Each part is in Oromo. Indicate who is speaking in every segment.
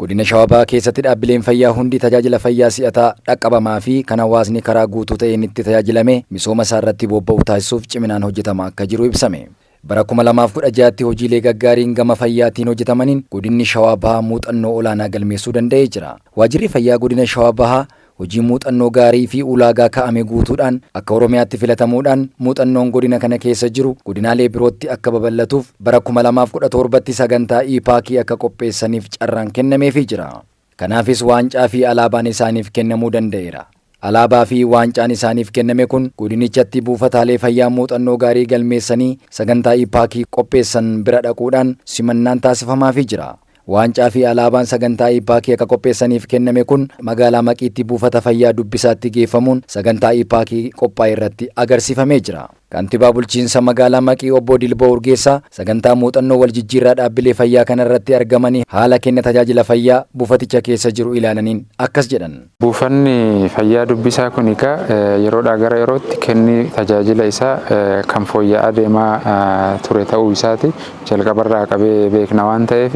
Speaker 1: Godina Shawaa Bahaa keessatti dhaabbileen fayyaa hundi tajaajila fayyaa si'ataa, dhaqqabamaa fi kan hawaasni karaa guutuu ta'een itti tajaajilame misooma isaa irratti bobba'u taasisuuf ciminaan hojjetamaa akka jiru ibsame. Bara 2016tti hojiilee gaggaariin gama fayyaatiin hojjetamaniin godinni Shawaa Bahaa muuxannoo olaanaa galmeessuu danda'ee jira. Waajjirri fayyaa godina Shawaa Bahaa hojii muuxannoo gaarii fi ulaagaa kaa'ame guutuudhaan akka Oromiyaatti filatamuudhaan, muuxannoon godina kana keessa jiru godinaalee birootti akka babal'atuuf bara 2017tti sagantaa iipaakii akka qopheessaniif carraan kennameefii jira. Kanaafis waancaa fi alaabaan isaaniif kennamuu danda'eera. Alaabaa fi waancaan isaaniif kenname kun godinichatti buufataalee fayyaa muuxannoo gaarii galmeessanii sagantaa iipaakii qopheessan bira dhaquudhaan simannaan taasifamaafii jira. Waancaa fi alaabaan sagantaa iipaakii akka qopheessaniif kenname kun magaalaa Maqiitti buufata fayyaa Dubbisaatti geeffamuun sagantaa iipaakii qophaa'e irratti agarsiifamee jira. Kantiibaa bulchiinsa magaalaa Maqii Obbo Dilboo Urgeessaa sagantaa muuxannoo wal jijjiirraa dhaabbilee fayyaa kana irratti argamanii haala kenna tajaajila fayyaa buufaticha keessa jiru ilaalaniin akkas jedhan.
Speaker 2: Buufanni fayyaa Dubbisaa kun egaa yeroodhaa gara yerootti kenni tajaajila isaa kan fooyya'aa deemaa ture ta'uu isaati. Jalqabarraa qabee beekna waan ta'eef,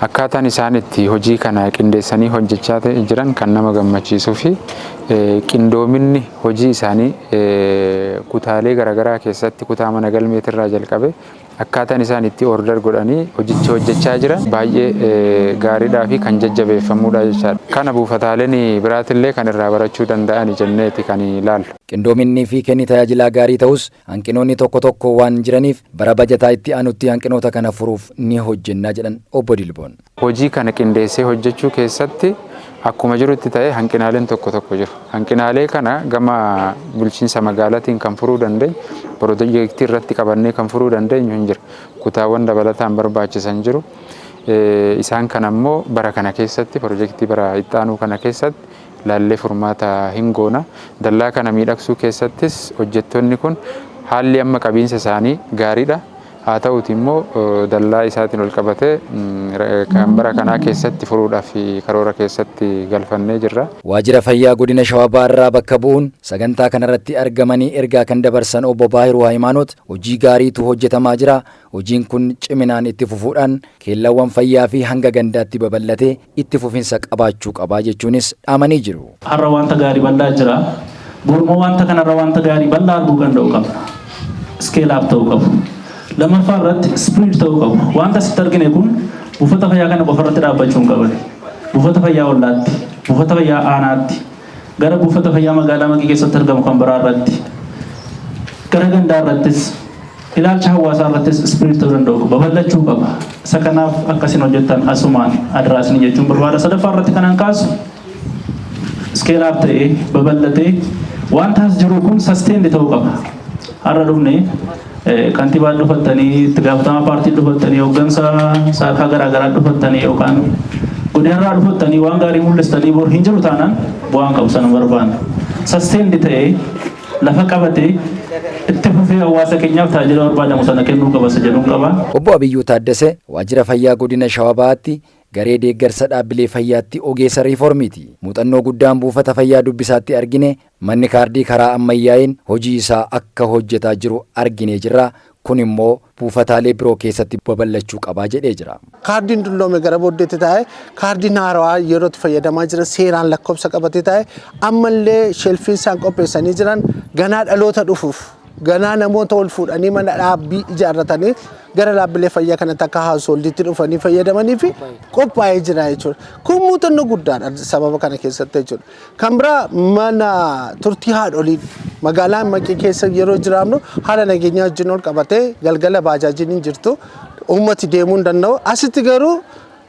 Speaker 2: akkaataan isaan itti hojii kana qindeessanii hojjechaa jiran kan nama gammachiisuu fi qindoominni hojii isaanii kutaalee garaagaraa keessatti, kutaa mana galmeetirraa jalqabe, akkaataan isaan itti order godhanii hojicha hojjechaa jiran baay'ee gaariidhaa fi kan jajjabeeffamuudha jechaadha. Kana buufataaleen biraatillee kan irraa barachuu danda'an jenneeti kan ilaallu.
Speaker 1: Qindoominni fi kenni tajaajilaa gaarii ta'us, hanqinoonni tokko tokko waan jiraniif bara bajataa itti aanutti hanqinoota kana furuuf ni hojjennaa jedhan Obbo Dilboon.
Speaker 2: Hojii kana qindeessee hojjechuu keessatti akkuma jirutti ta'ee, hanqinaaleen tokko tokko jiru. Hanqinaalee kana gama bulchiinsa magaalaatiin kan furuu dandeenyu, piroojeektii irratti qabannee kan furuu dandeenyu hin jira. Kutaawwan dabalataan barbaachisan jiru. Isaan kana immoo bara kana keessatti, piroojeektii bara itti aanuu kana keessatti laallee furmaata hin goona. Dallaa kana miidhagsuu keessattis hojjettoonni kun haalli amma qabiinsa isaanii gaariidha. Haa ta'uti immoo dallaa isaatiin ol qabatee kan bara kanaa keessatti furuudhaaf karoora keessatti galfannee jirra.
Speaker 1: Waajjira fayyaa godina Shawaa Bahaa irraa bakka bu'uun sagantaa kanarratti argamanii ergaa kan dabarsan Obbo Baahiruu Hayimaanoot, hojii gaariitu hojjetamaa jira. Hojiin kun ciminaan itti fufuudhaan keellawwan fayyaa fi hanga gandaatti babal'atee itti fufinsa qabaachuu qabaa jechuunis dhaamanii jiru.
Speaker 3: Har'a wanta gaarii bal'aa jira. Bormoo wanta kanarra wanta gaarii bal'aa arguu danda'u qabna. Scale up ta'uu qabu. Lammaffaa irratti spread ta'uu qabu. Wanta asitti argine kun buufata fayyaa kana qofa irratti dhaabbachuu hin qaban. Buufata fayyaa ollaatti, buufata fayyaa aanaatti, gara buufata fayyaa magaalaa Maqii keessatti argamu kan biraa irratti, gara gandaa irrattis, ilaalcha hawaasaa irrattis spread ta'uu danda'u, babal'achuu qaba. Isa kanaaf akkasin hojjettan asumaan adiraasni jechuun barbaada. Sadaffaa irratti kanan kaasu, scale up ta'ee babal'atee wanta as jiru kun sustained ta'uu qaba. Har'a dhufne kantiibaan dhufattanii, itti gaafatamaa paartii dhufattanii, hooggansa sadarkaa garaa garaa dhufattanii yookaan godinarraa dhufattanii waan gaarii mul'istanii bor hin jiru taanaan bu'aan qabu sana barbaanna. Sustained ta'ee lafa qabatee itti fufee hawaasa keenyaaf tajaajila barbaadamu sana kennuu qaba isa jedhuun qaba.
Speaker 1: Obbo Abiyyuu Taaddasee waajjira fayyaa godina Shawaa Bahaatti garee deeggarsa dhaabbilee fayyaatti ogeessa riiformiiti. Muuxannoo guddaan buufata fayyaa Dubbisaatti argine, manni kaardii karaa ammayyaa'een hojii isaa akka hojjetaa jiru arginee jirra. Kun immoo buufataalee biroo keessatti babal'achuu qabaa jedhee jira.
Speaker 4: Kaardiin dulloome gara booddeetti taa'ee, kaardiin haarawaa yeroo itti fayyadamaa jiran, seeraan lakkoofsa qabatee taa'ee, ammallee shelfiin isaan qopheessanii jiran ganaa dhaloota dhufuuf, ganaa namoota ol fuudhanii mana dhaabbii ijaarratanii gara dhaabbilee fayyaa kanatti akka householdiitti dhufanii fayyadamanii fi qophaa'ee jira jechuudha. Kun muuxannoo guddaadha sababa kana keessatti jechuudha. Kan biraa, mana turtii haadholii magaalaa Maqii keessa yeroo jiraannu haala nageenyaa wajjin ol qabatee galgala baajaajiin hin jirtu, uummati deemuu hin danda'u. Asitti garuu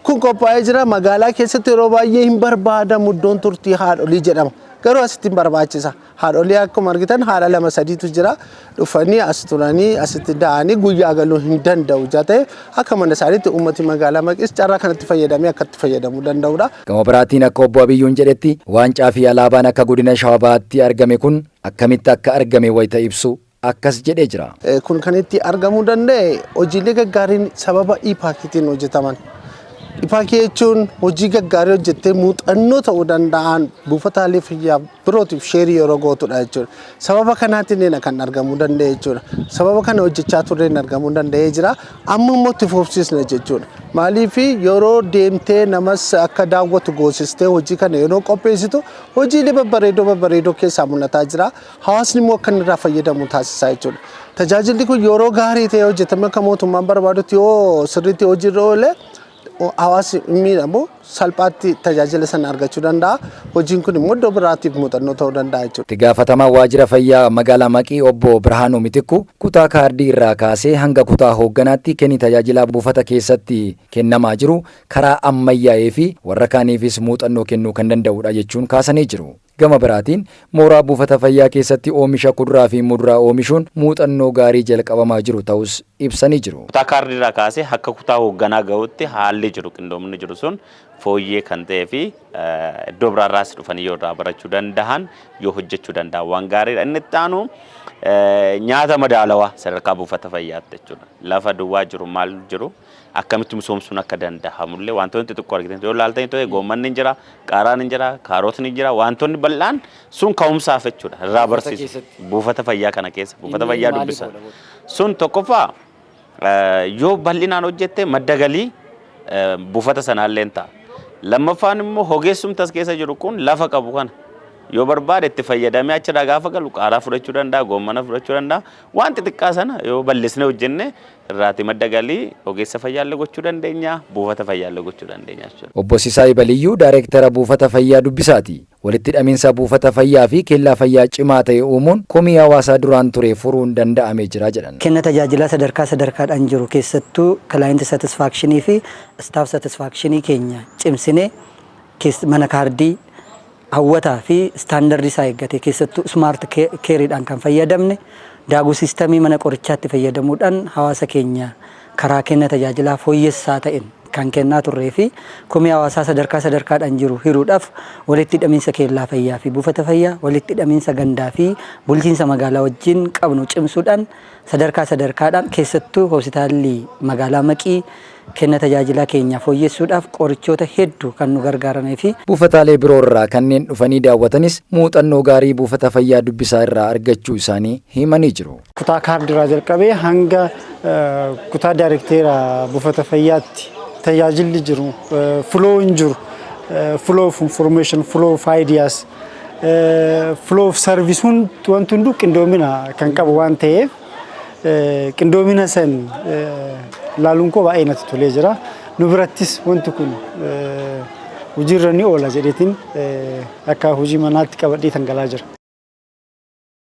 Speaker 4: kun qophaa'ee jira. Magaalaa keessatti yeroo baay'ee hin barbaadamu iddoon turtii haadholii jedhama. Garuu asitti hin barbaachisa. Haadholii akkuma argitan haadha lama sadiitu jira. Dhufanii as turanii asitti da'anii guyyaa galuu hin danda'u jatee akka mana isaaniitti uummati magaalaa Maqis carraa kanatti fayyadamee akka itti fayyadamuu danda'udha.
Speaker 1: Gama biraatiin, akka Obbo Abiyyuun jedhetti, waancaa fi alaabaan akka godina Shawaa Bahaatti argame kun akkamitti akka argame wayita ibsu akkas jedhee jira.
Speaker 4: Kun kan itti argamuu danda'e hojiilee gaggaariin sababa iipaakiitiin hojjetaman. Ifaakee jechuun hojii gaggaarii hojjettee muuxannoo ta'uu danda'an buufataalee fayyaa birootiif share yeroo gootudha jechuudha. Sababa kanaatiin kan argamuu danda'e jechuudha. Sababa kana hojjechaa turreen argamuu danda'ee jira. Amma immoo itti fufsiisna jechuudha. Maaliif, yeroo deemtee namas akka daawwatu goosistee hojii kana yeroo qopheessitu hojiilee babbareedoo babbareedoo keessaa mul'ataa jira. Hawaasni immoo akka inni irraa fayyadamu taasisaa jechuudha. Tajaajilli kun yeroo gaarii ta'e hojjetame, akka mootummaan barbaadutti yoo sirriitti hojiirra oole, hawaasni miidhamu salphaatti tajaajila sana argachuu danda'a. Hojiin kun immoo iddoo biraatiif muuxannoo ta'uu danda'a jechuudha.
Speaker 1: Itti gaafatamaa waajjira fayyaa magaalaa Maqii Obbo Birhaanuu Mitikku kutaa kaardii irraa kaasee hanga kutaa hoogganaatti kenni tajaajilaa buufata keessatti kennamaa jiru karaa ammayyaa'ee fi warra kaaniifis muuxannoo kennuu kan danda'udha jechuun kaasanii jiru. Gama biraatiin mooraa buufata fayyaa keessatti oomisha kuduraa fi muduraa oomishuun muuxannoo gaarii jalqabamaa jiru ta'us ibsanii jiru.
Speaker 5: Kutaa kaardii irraa kaasee akka kutaa hoogganaa gahutti haalli jiru, qindoomni jiru sun fooyyee kan ta'ee fi iddoo biraarraas dhufanii yoo irraa barachuu danda'an, yoo hojjechuu danda'an waan gaariidha. Inni itti aanu nyaata madaalawaa sadarkaa buufata fayyaatti jechuudha. Lafa duwwaa jiru, maal jiru, akkamitti misoomsuun akka danda'amullee wantoonni xixiqqoo argitan yoo ilaaltan ta'e, goommanni ni jira, qaaraan ni jira, kaarotni ni jira, wantoonni bal'aan sun ka'umsaaf jechuudha. Irraa barsiisu. Buufata fayyaa kana keessa, buufata fayyaa Dubbisa. Sun tokkoffaa yoo bal'inaan hojjette madda galii buufata sanaallee ta'a. Lammaffaan immoo ogeessumti as keessa jiru kun lafa qabu kana yoo barbaade itti fayyadamee achirraa gaafa galu qaaraa fudhachuu danda'a, goommana fudhachuu danda'a. Waan xixiqqaa sana yoo bal'isnee hojjenne irraati madda galii ogeessa fayyaallee gochuu dandeenya, buufata fayyaallee gochuu dandeenya jechuudha.
Speaker 1: Obbo Sisaay Baliyyuu Daayireektara buufata fayyaa Dubbisaati. Walitti hidhamiinsa buufata fayyaa fi kellaa fayyaa cimaa ta'e uumuun komii hawaasaa duraan ture furuun danda'amee jira jedhan.
Speaker 6: Kenna tajaajilaa sadarkaa sadarkaadhaan jiru keessattuu client satisfaction fi staff satisfaction keenya cimsinee, mana kaardii hawwataa fi standard isaa eeggate, keessattuu smart careiidhaan kan fayyadamne, daaguu system mana qorichaatti fayyadamuudhaan hawaasa keenya karaa kenna tajaajilaa fooyyessaa ta'een kan kennaa turree fi komii hawaasaa sadarkaa sadarkaadhaan jiru hiruudhaaf walitti hidhamiinsa kellaa fayyaa fi buufata fayyaa, walitti hidhamiinsa gandaa fi bulchiinsa magaalaa wajjin qabnu cimsuudhaan, sadarkaa sadarkaadhaan keessattuu hospitaalli magaalaa Maqii kenna tajaajilaa keenya fooyyessuudhaaf qorichoota hedduu kan nu gargaaranii fi
Speaker 1: Buufataalee biroo irraa kanneen dhufanii daawwatanis muuxannoo gaarii buufata fayyaa Dubbisaa irraa argachuu isaanii himanii jiru.
Speaker 7: Kutaa kaardiraa jalqabee hanga kutaa daayirekteera buufata fayyaatti tajaajilli jiru, flow hin jiru, flow of information, flow of ideas, flow of service, wanti hunduu qindoomina kan qabu waan ta'eef, qindoomina san laaluun koo baay'ee natti tolee jira. Nu birattis wanti kun hojiirra ni oola jedheetiin akka hojii manaatti qabadhee tangalaa jira.